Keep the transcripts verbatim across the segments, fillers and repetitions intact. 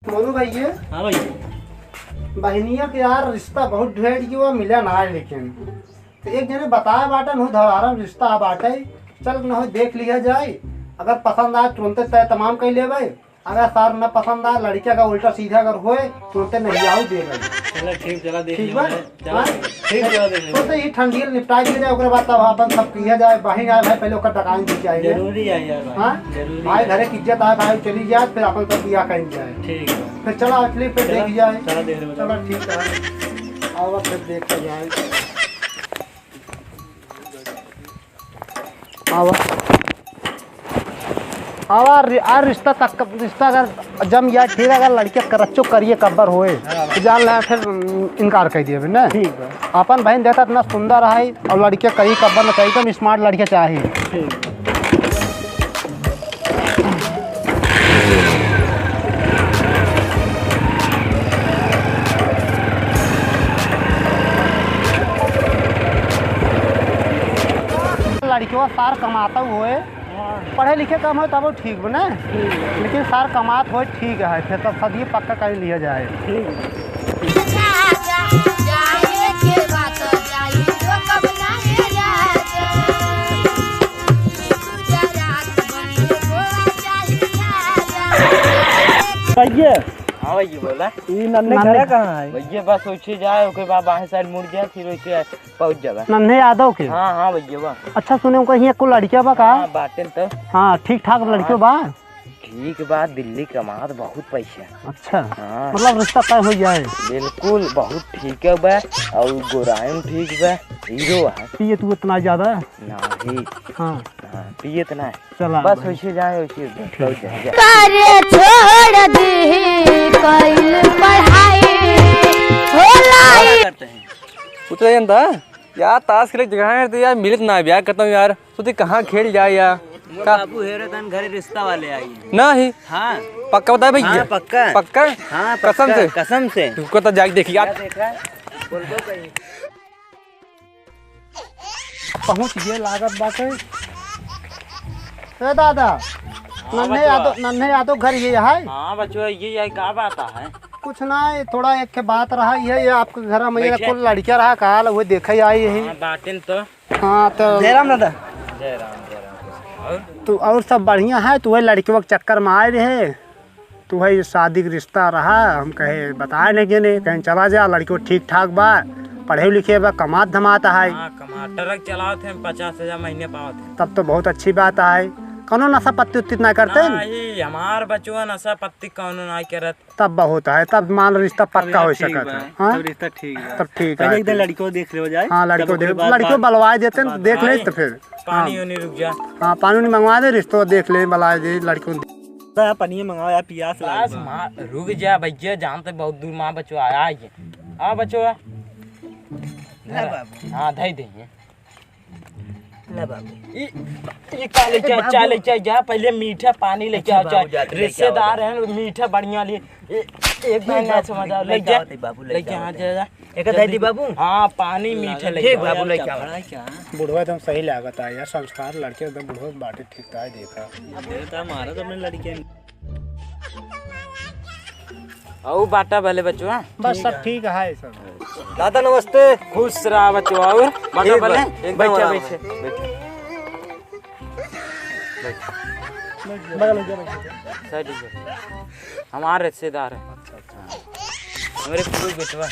मोनू भैया। हाँ भैया। बहिनिया के यार रिश्ता बहुत ढूँढ गयो, मिला ना है लेकिन। तो एक जने बताए बाटे, नहु धरारम रिश्ता बाटे, चल नहु देख लिया जाए। अगर पसंद आए तुरंते तय तमाम कर लेबे, अगर सार न पसंद आए, लड़किया का उल्टा सीधा अगर होए, तुरंते नहीं आऊ देबे। चला ठीक, चला देख ठीक लिया बा? जाए। चला, हाँ? ठीक, चला देख लिया। तो ई ठंडी निपटाई के जाए, ओकरे बाद तब अपन सब किया जाए, बहिन आए भाई, पहले ओकर डकाइन दी चाहिए। जरूरी है यार भाई, हाँ? जरूरी भाई है। घरे की इज्जत आए भाई, चली जाए, फिर अपन सब बियाह कइल जाए। ठीक है। फिर चला असली फिर चला, देखी जाए। चला देख ले, चला बता। ठीक है। आवा फिर देखा जाए। आवा। आवा रि-, आ रिश्ता तक, रिश्ता अगर जम जाए, ठीक है, अगर लड़के करच्चो करिए कब्बर होए, हाँ। तो जान ले फिर, उम, इनकार कर दिए ना। ठीक है। अपन बहन देता इतना सुंदर है और लड़के कहीं कब्बर न चाहिए, एकदम smart लड़के चाहिए। ठीक। लड़कियों सार कमाता हुए, हाँ। पढ़े लिखे कम हो तब ठीक बने, ठीक है। लेकिन सार कमात हो ठीक है, फिर तो सदिये पक्का कर लिया जाए। ठीक। भैया। हाँ भैया, बोला। ई नन्हे नन्हे। घर कहाँ है? भैया, बस वैसे जाए, ओके बाद बाएं side मुड़ जाए, फिर वैसे पहुँच जाबा। नन्हे यादव के? हाँ, हाँ भैया, बा। अच्छा, सुने, उनका हियाँ कुल लड़किया बा का? हाँ, बाटेन तो। हाँ, ठीक ठाक लड़कियों बा? ठीक बा, दिल्ली कमात बहुत पैसा। अच्छा, हाँ। मतलब रिश्ता तय हो जाए? बिल्कुल, बहुत ठीक है बा, और गोराइन ठीक बा, हीरो है। पिए तू इतना ज्यादा? नहीं। हाँ। हाँ, पिए तो नहीं। चला बस भाई। वैसे जाए, वैसे उधर, ठीक। पहुँच जाए, जा। करे छोड़ दी कइल पढ़ाई, होला। क्या करते हैं? उतरे अंदर। यार, ताश खेले के जगह है, तो यार, मिलत ना है, ब्याह करता हूँ यार। सोची कहाँ खेल जाए यार। का बाबू हेरे तन घरे रिश्ता वाले आई हैं। नहीं। हाँ। पक्का बताए भैया? हाँ, पक्का। पक्का? हाँ, पक्का। कसम से? कसम से। रुको तो जाके देखी यार। क्या देखा है? बोल दो कहीं। पहुँच गए लागत बाटे। ए दादा, हाँ, नन्हे बचवा। यादव, नन्हे यादव घर ये है? हाँ बचवा, ये, ये का बात है? कुछ ना, ये थोड़ा एक ठे बात रहा, ये, ये आपके घर में ये बैठे। कुल लड़कियाँ रहा, काल वो देखे आई है। हाँ, बाटेन तो। हाँ, तो जय राम दादा। जय राम, जय राम। और? तो और सब बढ़िया है, तो वही लड़कियों के चक्कर में आए रहे, तो वही शादी के रिश्ता रहा, हम कहे बताए नहीं के नहीं, कहीं चला जा, लड़कियों ठीक ठाक बा, पढ़े लिखे बा, कमात धमात है। हाँ, कमा, ट्रक चलावत हैं, पचास हजार महीने पावत हैं। तब तो बहुत अच्छी बात है। कौनो नशा पत्ती उत्ती ना करते हैं? नहीं, हमार बचवा नशा पत्ती कौनो ना करत। तब बहुत है, तब मान लो रिश्ता पक्का हो सकत है। हाँ? तब रिश्ता ठीक बा। तब ठीक है। पहले एक दिन लड़कियों देख लेवा जाए। हाँ, लड़कियों देख, लड़कियों बलवाए देते हैं, देख ले तो फिर। पानी उनी रुक जा। हाँ, पानी उनी मंगवा दे, रिश्तों देख ले, बलवाए दे लड़कियों। तो यार, पानी मंगाओ यार, पियास लाग बा। रुक जा भैया, जानते बहुत दूर माँ बचवा आया है। आ बचवा। ले बाबू। हाँ, धई दे। ले बाबू। ई, ई का लेके आ, बाबू। चाय लेके आ, जा, पहले मीठा पानी लेके अच्छा आओ, चाय। बाबू, जाके लेके आओ। रिश्तेदार हैं, मीठा बढ़िया लिए। ए, एक बार ना समझ आओ, ले जा। लेके आओ, बाबू, लेके आओ। जा, जा। एक धई दी बाबू। हाँ, पानी मीठा लेके आओ। ठीक बाबू, लेके आओ। बुढ़वा एकदम सही लागत है यार, संस्कार लड़के एकदम बुढ़वा बाटे ठीक है, देखा। अब ये तो हमारा तो अपने लड़के। अउ बाटा भले बचवा। बस सब ठीक है सब। दादा नमस्ते। खुश रहा बचवा। और बाटा ठीक बा, भले? एकदम बैठे, आराम बैठे। है। बैठे। बगल में जा, बैठे। Side में जा। हमारे रिश्तेदार है। अच्छा, अच्छा। हमरे पूरे बेटवा।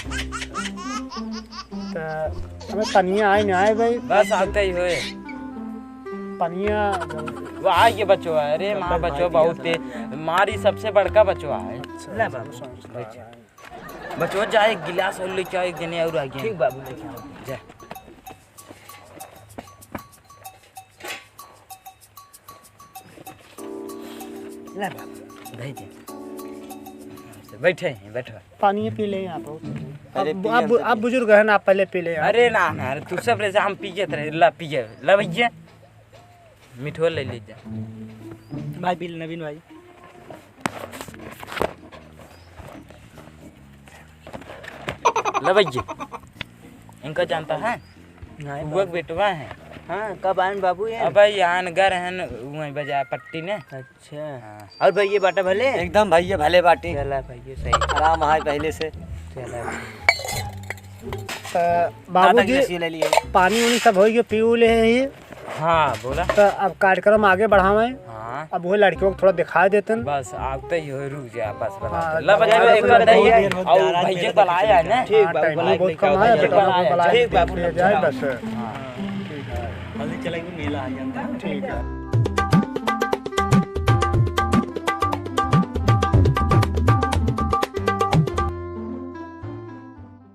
त हमें पनिया आए ना आए भाई। बस आते ही होए। पनिया। वो आ ये बचवा है। अरे माँ बचवा बहुत तेज। मारी सबसे बड़का बचवा है। अच्छा, ले बाबू। बचवा जा एक गिलास और लेके आओ, एक जने और आ गया। ठीक बाबू, लेके आओ। जा। ले बाबू, भाई जी। बैठे हैं, बैठो। पानी पी ले आप। अरे अब, पिए अब, से अब पी। बुजुर्ग है ना, आप पहले पी ले आप। अरे ना, ना, अरे तू सब रहे, हम पिए थे, ला पिए, ला भैया। मिठवा ले लीजिए। भाई पी ले, नवीन भाई। ले भैया, इनका जानता है? नहीं, वो बाबू। बेटवा है। हाँ, कब आयन बाबू ये? अबे यहाँ घर हन, वहीं बजा पट्टी ने। अच्छा। हाँ। और भैया बाटा भले? एकदम भैया भले बाटी। चला भैया सही। आराम है पहले से। चला। त बाबूजी, दादा के ले लिए। पानी उनी सब होई गयो, पी उ ले ही। हाँ, बोला। त अब कार्यक्रम आगे बढ़ावे। हाँ। अब वो लड़कियों को थोड़ा दिखा देतन। बस, आवते ही हो, रुक जा, बस, बस। हाँ, ला, बजा, एक बार दे, और भैया बुलाया है ना। ठीक, हाँ, बाबू, टाइम बहुत कम है, भैया बुलाया है। ठीक, बाबू, ले जाए, बस। हाँ। ठीक है। अभी चलेंगे, मेला आ जाता है। ठीक है।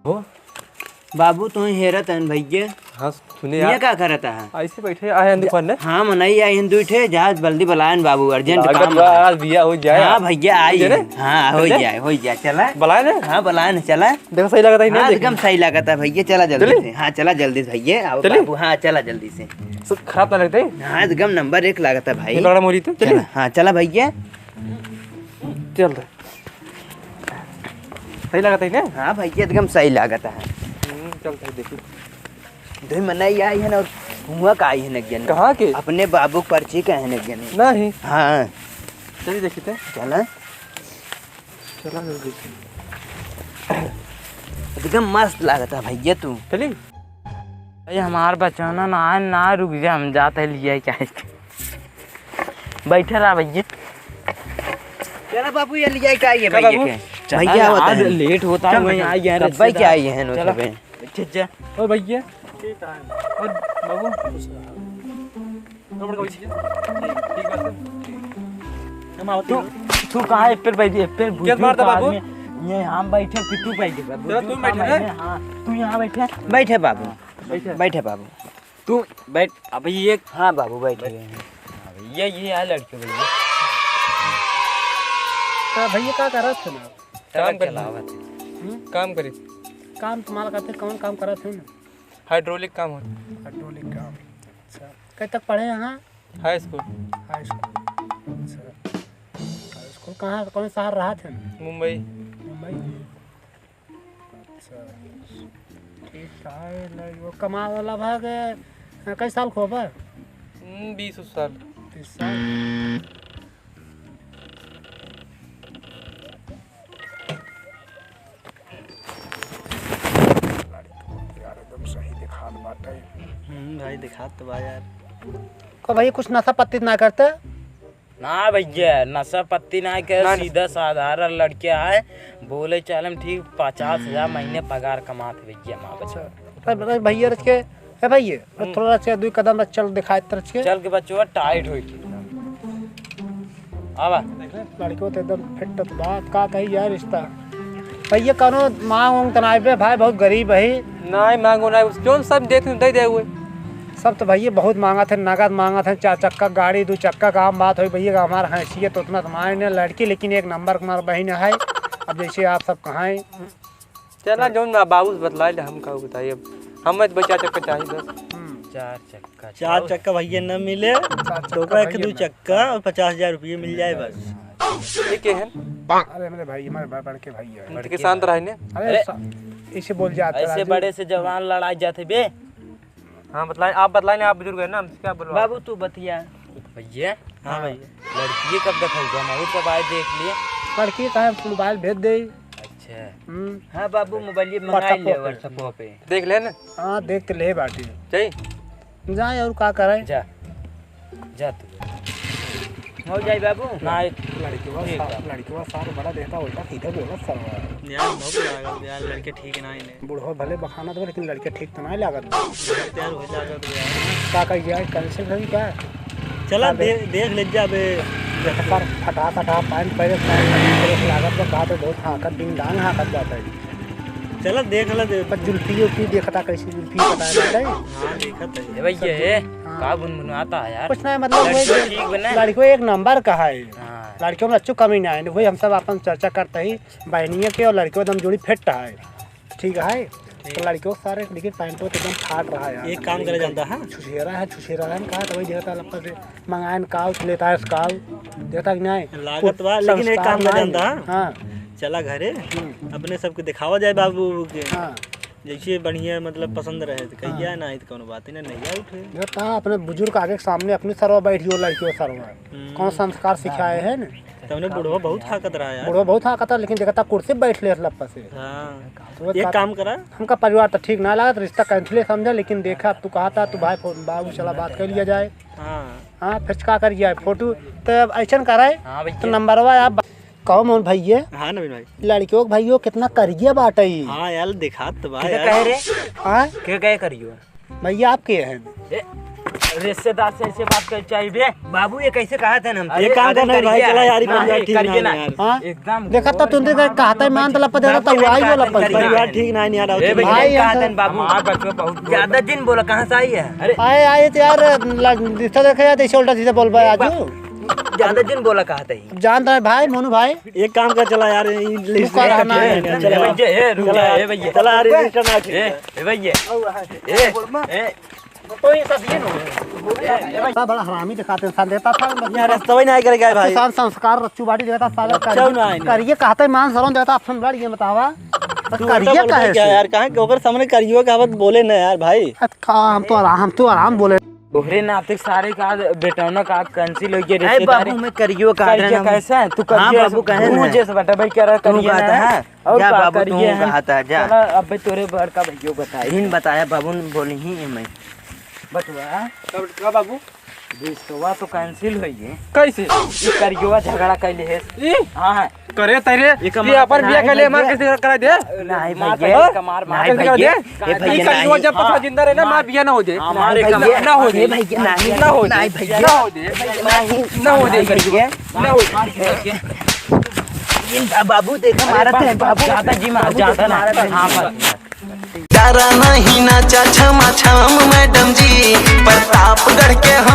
हो? बाबू, तू हेरत हन भैया। हाँ, सुने ये यार। का करत है? ऐसे बैठे आए हैं दुकान में। हाँ, मनई आई हैं दुई ठे, जा जल्दी बुलायन बाबू, urgent लागत काम बा, है। आज बिया हो जाए। हाँ भैया, आई समझे हैं। ना? हाँ, हो समझे? जाए, हो जाए, चला। बुलाए ना? हाँ, बुलाए ना, चला। देखो, सही लगता है, नहीं हाँ, देखी? एकदम सही लगता है भैया, चला जल्दी चली? से। हाँ, चला जल्दी से भैया, आओ चली? बाबू, हाँ, चला जल्दी से। सब खराब ना लगता है? हाँ, एकदम नंबर एक लगता है भाई। ये पकड़ा मोरी तो, चली? चला, हाँ, चला भैया। चल रहे। सही लगता है ना? हाँ भैया, एकदम सही लागत है। हम्म, चलते हैं, देखी। दुई मनई आई है ना, और हुआ का आई है ना, कहाँ के? अपने बाबू के पर्ची का है ना। नहीं। हाँ। चलिए, देखते हैं। चला। चला, जल्दी से। एकदम मस्त लागत है भैया तू। चली। भाई, हमार बचाना ना आए, ना, रुक जा, हम जाते हैं, लिया क्या है? बैठे रहा भैया। चला बाबू, ये लिया क्या ये का भैया बाबू? के? चला भैया यार, होता है। लेट होता है, चल वहीं भैया। आ गया रे, कब भाई सीधा। क्या आई है, नो चला। सबे? बैठे जा। ओ भैया। ठीक है। और बाबू? नंबर का भैया? ठीक, ठीक बात है। हम आवत तू, हैं। तू कहाँ है? एप्पल भाई जी, एप्पल क्या बुजुर्ग मारता बाबू? आदमी। ये हम बैठे, कि तू बैठे बाबू? चला, तू तू बैठे कहाँ ना। बैठे? हाँ, तू यहाँ बैठे। बैठे बाबू। बैठे। बैठे बाबू। तू बैठ, अबे ये हाँ बाबू, बैठ गए हैं। अबे ये, ये है लड़के भैया। तो भैया का करत है ना? काम ट्रक कर। चलावत है। हम्म? काम करे। काम तुम्हारा कहते कौन काम करत है ना? हाइड्रोलिक काम होता। हाइड्रोलिक काम। अच्छा। कब तक पढ़े यहाँ? हाई स्कूल। हाई स्कूल। अच्छा। हाई स्कूल कहाँ, कौन शहर रहा थे? मुंबई। मुंबई। अच्छा, ठीक है, लग-, वो कमा वाला भाग, अ, कई साल को होबा? हम्म, बीस उस साल। बीस साल। यार, एकदम सही दिखात बाटे। हम्म, भाई, दिखात तो बा यार। को भाई, कुछ नशा पत्ती ना करते? ना भैया, नशा पत्ती ना के, ना, ना। सीधा साधारण लड़के आए, बोले चाले में ठीक पचास हजार महीने पगार कमात भैया, माँ बच्चा। अरे, अरे भैया रच के, ए भैया, हम्म। थोड़ा रच के, दुई कदम रच चल दिखाए त रच के। चल के बच्चों टाइट होई के। आवा। लड़को तो एकदम फिट तो बात का कही यार रिश्ता। भैया कौनो मांग उंग त नाई बे, भाई बहुत गरीब है। नाई मांगो नाई, जोन सब देत दे दे हुए। सब तो भैया बहुत मांगत है, नगद मांगत है, चार चक्का गाड़ी, दो चक्का का आम बात होई भैया, का हमार हैसियत उतना तो मायने लड़की, लेकिन एक नंबर के हमार बहिन है। अब जैसे आप सब कहें। चला, जौन बा-, बाबू से बतला ले, हम का बताई अब। हमें तो चार चक्का चाहिए बस। हम्म। चार चक्का चार चाहिए। चक्का भैया न मिले, चार चक्का तो ओकरा के भैया दू न। चक्का और पचास हजार रुपये मिल जाए बस। ये के हैं? अरे, हमारे भाई, हमारे बड़-, बड़के भाई है। इनके शांत रहे ने। अरे, अरे, सा-, इसे बोल जाते ऐसे राजू। बड़े से जवान लड़ाई जाते बे। हाँ, बतलाए, आप बतलाए ना, आप बुजुर्ग हैं ना, हमसे क्या बोलवा? बाबू, तू बतिया। भैया। हाँ, हाँ। भैया। लड़की कब देखाऊंगा? हम और सब आए देख लिए। लड़की का है, मोबाइल भेज दे। अच्छा। हम्म। हाँ बाबू, मोबाइल ये मंगा WhatsApp ले, पे। WhatsApp पे। देख ले ना। हाँ, देख तो ले बाटी। सही? जाए और का करे? जा। जा तू। हो जाए बाबू। ना, एक लड़कवा ठीक सा-, बा। लड़कवा सार बड़ा देता उल्टा सीधा बोलत सरवा। यार, भूख लागल यार, लड़के ठीक ना ही नहीं। बूढ़ो भले बखाना तो, लेकिन लड़के ठीक तो ना लागत। यार, हो लागत यार। का कही जाए, cancel करी का? चला, का दे-, दे-, देख ले जाबे। देख सर, फटा फटा पैंट पहने, पैंट पहने, लागत बा, का तो बहुत हाँकत, डिंग डांग हाँकत जाता है। चला, देख ले, दे। पर जुल्फी उल्फी देखता, कैसी जुल्फी पता है, बताए? हाँ, देखत है। ए भैया, ए, हाँ। का बुनबुनाता है यार? कुछ ना, मतलब, लड़कियों वही ठीक बना। लड़कियों एक नंबर का है। हाँ। लड़कियों में अच्छो कमी ना है, वही हम सब अपन चर्चा करते ही, बहनियों के और लड़कियों एकदम जोड़ी फिट है। ठीक है? ठीक। तो लड़कियों के सारे, लेकिन पैंटों तो एकदम फाट रहा है यार। एक काम करे जानता है? छुछेरा है, छुछेरा है, कहा तो वही देखता है, लपक से मंगाए न काल, लेता है काल, देखता कि नहीं? लागत बा, लेकिन एक संस्कार काम करे नहीं। जानता है? हाँ। चला घरे, हम्म। अपने सबके दिखावा जाए बाबू के। हाँ। जैसे बढ़िया, मतलब, पसंद रहे तो कहिया हाँ। ना, तो कौनो बात ही ना, नहीं आउट है। ये कहाँ अपने बुजुर्ग आगे के सामने अपनी सरवा बैठी हो, लड़कियों सरवा। हम्म। कौन संस्कार सिखाए हैं ना? तब उन्हें बुढ़वा बहुत हाँकत रहा यार। बुढ़वा बहुत हाँकत रहा, लेकिन देखता कुर्सी पे बैठ ले लप्पा से। हाँ। तो एक का-, काम करा। हमका परिवार तो ठीक ना लागत, रिश्ता कैंसिल समझा, लेकिन देखा, अब तू कहा था, तू भाई फो-, बाबू चला बात कर लिया जाए। हाँ। हाँ, फिर का कर जाए, फोटो तो अब ऐसन कराए, हाँ भैया। तो नंबरवा आप कहो मोहन भैया। हाँ नवीन भाई। लड़कियों के भैया कितना करिया बाटे ई। हाँ यार, दिखात तो बा के यार। कहे रे? हाँ? के कहे करियो? भैया आप के हैं? ए, रिश्तेदार से ऐसे बात कर चाहिए बे? बाबू ये कैसे कहा था ना हम? अरे, एक काम अरे करना है भाई, करिया। चला यार, ये हाँ, करिया ये ठीक करिया ना ना। यार। हाँ? एकदम देखा तो तुमने कहा था मान तो लपा देना तो आई हो लपा। परिवार ठीक ना है यार। ए भैया, भाई कहा था बाबू। हमार बच्चों बहुत ज्यादा जिन बोला, कहाँ से आई है? अरे आए, आए तो यार, ला-, रिश्ता देखा यार, ऐसे उल्टा सीधा बोल पाए आजू। ज्यादा जिन बोला कहा था ही। जानता है भाई, मोनू भाई। एक काम कर, चला यार, ये list रुका रहना है। चला। ए भैया, ए, रुक चला जा, यार। ए भैया। चला यार, register ना ए, ए भैया। ए, ए। तो ये सब ये नो। बड़ा, बड़ा हरामी दिखाते हैं, इंसान देता था, मतलब यार, रास्ता ही नहीं करेगा भाई। किसान संस्कार रच्चू बाटी देता साला अच्छा करिए, ना है। करिए कहते मान सरम देता, आप समझ ये बतावा। तू करिए उल्टा बोल काहे क्या से? यार, कहाँ के ओकर सामने करियो का बात बोले ना यार भाई। अब का, हम तो आराम, हम तो आराम बोले। तोहरे नाते सारे का बेटौना का कैंसिल हो गया अरे रिश्तेदारी। बाबू, मैं करियो का करिए ना। कैसे है? तू हाँ करिए बाबू, कहे तू ना। जैसे बेटा भाई कह रहा तू करिए कहता ना। है? और जा का बाबू, तू करिए हम? कहता है, जा। चला, अबे तोरे बड़का भैया बताई। दिन बताया बाबू ने बोली ही मैं। बटुआ। का, का बाबू? रिश्तवा तो कैंसिल हो गए। कैसे? ये करियो झगड़ा कैले है। ई? हाँ, हाँ। करे तरे, ये कमाल ये अपन बिया नहीं के लिए मार भैया। कैसे करा दे? नहीं मार भैया। कैसे कमार, मार नहीं कैसे करा भैया। दे? ये भैया ई कल नहीं। जब पता जिंदा रहे ना, मार बिया ना हो जाए। हमारे नहीं भैया। कमार ना हो जाए। ये भैया नहीं। ना हो जाए। नहीं भैया। ना हो जाए। नहीं। ना हो जाए नहीं करियो। भैया। ना हो जाए। इन बाबू देखा अरे मारत बस, है बस, बाबू। ज्यादा जी मार, बाबू ज्यादा ना। मारत है। हाँ, बस। डरा नहीं नाचा छमा छम मैडम जी, प्रतापगढ़ के हम